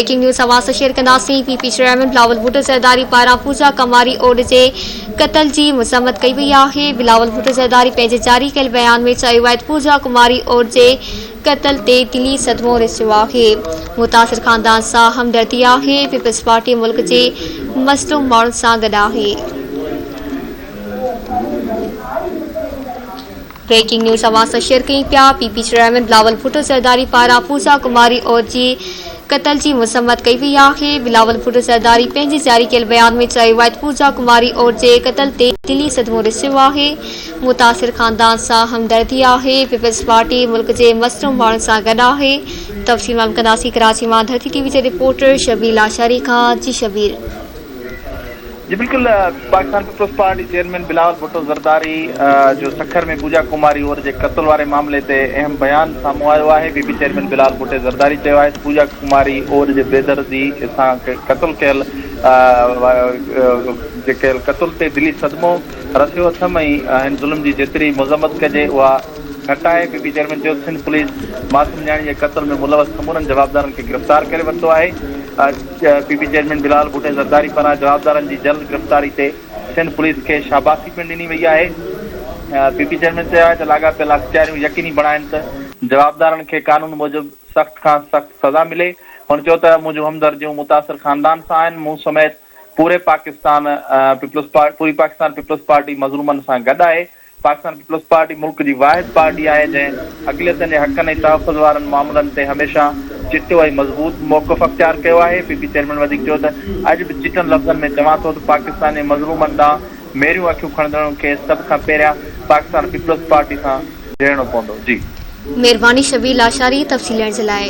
Breaking news اوهان سان share ڪنداسين P P chairman Bilawal Bhutto Zardari پاران پوجا ڪماري اوڏ جي قتل جي مذمت ڪئي وئي آهي بلاول ڀٽو زرداري پنهنجي جاري ڪيل بيان ۾ چيو آهي ته پوجا ڪماري اوڏ جي قتل تي دلي صدمو رسيو آهي متاثر خاندان سان همدردي آهي پيپلز پارٽي ملڪ جي مظلوم ماڻهن سان گڏ آهي. بريڪنگ نيوز اوهان سان شيئر ڪيون پيا P P chairman Bilawal Bhutto Zardari پاران پوجا ڪماري عورت جي قتل جي مذمت ڪئي وئي آهي بلاول ڀٽو زرداري پنهنجي جاري ڪيل بيان ۾ چيو آهي ته پوجا ڪماري عورت جي قتل تي دلي صدمو رسيو آهي متاثر خاندان سان همدردي آهي پيپلز پارٽي ملڪ جي مظلوم ماڻهن سان گڏ آهي تفصيل معلوم ڪنداسين ڪراچي مان ڌرتي ٽي وي جي رپورٽر شبير لاشاري کان جي شبير. جي بلڪل Pakistan Peoples Party chairman Bilawal Bhutto Zardari جو سکر ۾ پوجا ڪماري اور جي قتل واري معاملي تي اهم بيان سامهون آيو آهي P P chairman Bilawal Bhutto Zardari چيو آهي ته پوجا ڪماري اور جي بيدردي سان قتل ڪيل جي ڪيل قتل تي دلي صدمو رسيو اٿم ۽ هن ظلم جي جيتري مذمت ڪجي اها گهٽ آهي پي پي چيئرمين چيو ته سنڌ پوليس معصوم نياڻي جي قتل ۾ ملوث سمورن جوابدارن کي گرفتار ڪري ورتو آهي. P P chairman Bilawal Bhutto Zardari پاران جوابدارن جي جلد گرفتاري تي سنڌ پوليس کي شاباسي پڻ ڏني وئي آهي. پي پي چيئرمين چيو آهي ته لاڳاپيل اختياريون يقيني بڻائين ته جوابدارن کي قانون موجب سخت کان سخت سزا ملي. هن چيو ته منهنجون همدرديون متاثر خاندان سان آهن، مون سميت پوري پاڪستان پيپلز پوري پاڪستان پيپلز پارٽي مظلومن سان گڏ آهي. پاڪستان پيپلز پارٽي ملڪ جي واحد پارٽي آهي جنهن اقليتن جي حقن ۽ تحفظ وارن معاملن تي هميشه چٽو ۽ مضبوط موقف اختيار ڪيو آهي. پي پي چيئرمين وڌيڪ چيو ته اڄ به چٽن لفظن ۾ چوان ٿو ته پاڪستان جي مظلومن ڏانهن ميريون اکيون کڻندڙن کي سڀ کان پهريان پاڪستان پيپلز پارٽي سان جهيڙڻو پوندو. جي. مهرباني شبير لاشاري تفصيل ڏيڻ جي لاء.